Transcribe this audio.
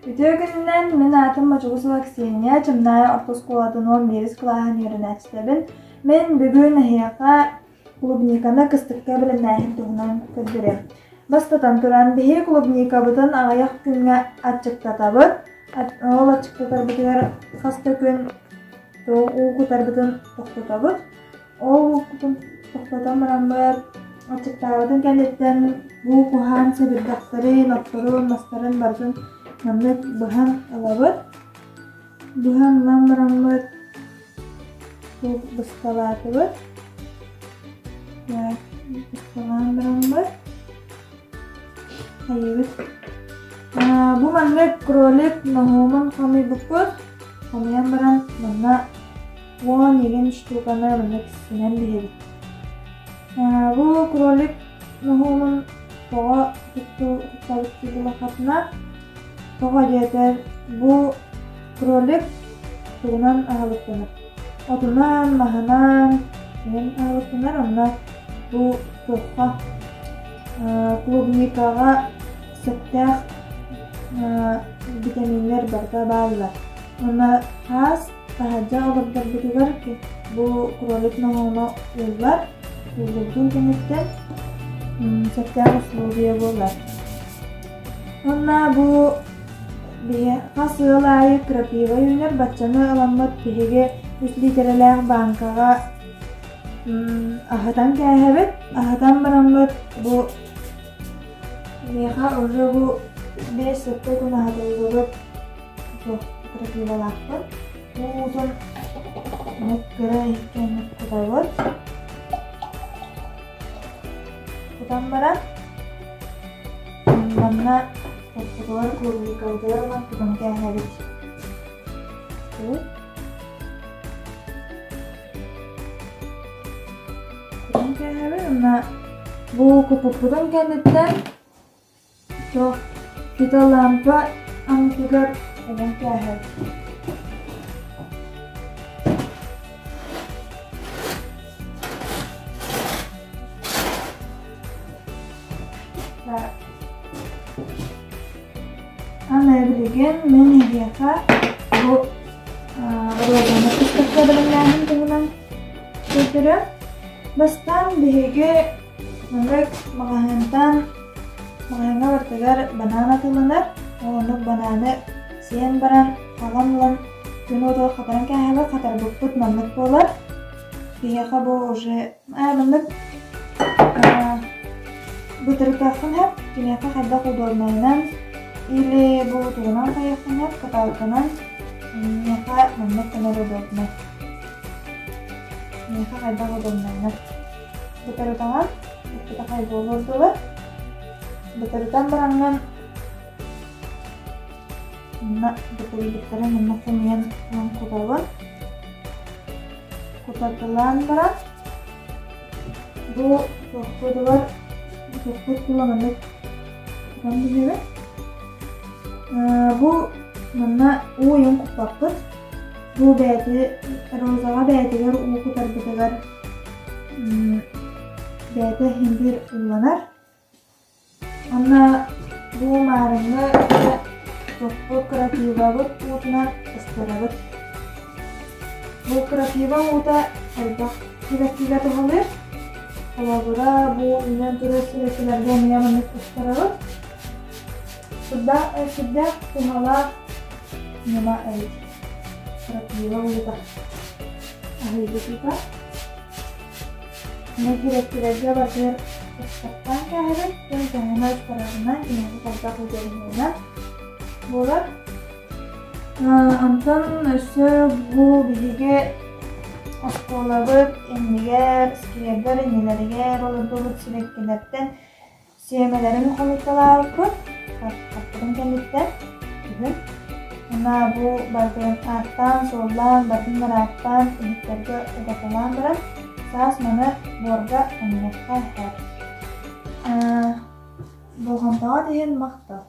Үтүө күнүнэн, мин аатым Мочугусова Ксения, Чымнаайы орто оскуолатын 11 кылааһын үөрэнээччитэбин. Мин бүгүн эһиэхэ клубниканы кыстыкка бэлэмнээһин туһунан көрдөрүөм. Бастатан туран, биһиги клубникабытын аҕыйах күҥҥэ аччыктатабыт. Ол аччыктатарбытыгар хас да күн уу кутарбытын тохтотобут. Ол ууккутун тохтотон бараммыт, аччыктаабытын кэнниттэн бу куһаан сэбирдэхтэрин, отторун, мастарын барытын маннык быһан ылабыт. Быһан ылан бараммыт бысталаатыбыт. Бысталаан бараммыт хайыыбыт. Бу маннык кролик ноһуомун хомуйбуппут. Хомуйан баран манна 10 штуканы маннык симэн биһэбит. Бу кролик ноһуомун тоҕо туттабыт буоллаххытына, тоҕо диэтэр бу кролик тугунан аһылыктанар? Отунан, маһынан эҥин аһылыктанар, онно бу туохха клубникаҕа сөптөөх витаминнар барыта бааллар. Уонна хаас Таһырдьа олордорбутугар бу кролик ноһуома ууллар, ууллубутун кэнниттэн сөптөөх условия буолар. Уонна бу биһи хас ыал аайы крапива үүнэр баччаны ыламмыт биһиги үс лиитэрэлээх бааҥкаҕа аһатан кээһэбит. Аһатан бараммыт бу миэхэ уже бу 5-7 күн аһатыллыбыт Крапивалаахпын. Уутун кыра иһиккэ кутабыт. Кутан баран манна оппутугар клубникабытыгар ылан кутан кээһэбит. Кутан кээһэбит уонна бу куппуппутун кэнниттэн Суох, фитолампа анныгар уган кээһэр. Аны билигин мин эһиэхэ бу розаны кыстыкка бэлэмнээһин туһунан көрдөрөм. Бастаан биһиги Маннык маҕаһыынтан маҕаһыыҥҥа барытыгар банан атыыланар. Ол оннук бананы сиэн баран хаҕан ылан күн уотугар хатаран кээһэбит, хатарбыппыт маннык буолар. Биһиэхэ бу уже аа маннык бытырытыаххын сөп, киниэхэ хайдах удобнайынан или бу тугунан хайыаххын сөп, каталканан миэхэ маннык гынар удобно. Миэхэ хайдах удобнайынан. Бытарытаҕын, иккитэхэй буолуор дылы. Бытарытан бараҥҥын манна бытарыйбыттарын манна хомуйан ылан кутабын. Кутатылаан баран бу туохпутугар туохпут тула маннык кутан биһэбит. Бу манна уу ыйан куппаппыт. Бу бэйэти розаҕа бэйэтигэр уу кутарбытыгар бэйэтэ иһин биир ууланар. Уонна бу маарыҥҥы тохпут крапивабыт уутунан ыстарабыт. Бу крапива уута элбэх сибэккигэ туһалыыр. Холобура, бу үүнэн турар сибэккилэргэ эмиэ маннык ыстарабыт. Сүрдээх туһалаах ньыма эбит. Крапива уута. Аһыйбыт уута. Сибэккилэргэ барытыгар ыстаттаан кээһэбит, ким төһөнө ыстарарынан, киниэхэ хайдах удьуорунуунан буолар. Онтон өссө бу биһиги оскуолабыт иннигэр, сквердэр иннилэригэр олордубут сибэккилэртэн Сиэмэлэрин хомуйталаабыппыт, хаппытын кэнниттэн күһүн. Уонна бу барытын ааттаан-суоллаан, барытын арааттаан иһиттэргэ угаталаан баран, саас маны буорга анньыахха сөп. Болҕомтоҕут иһин махтал.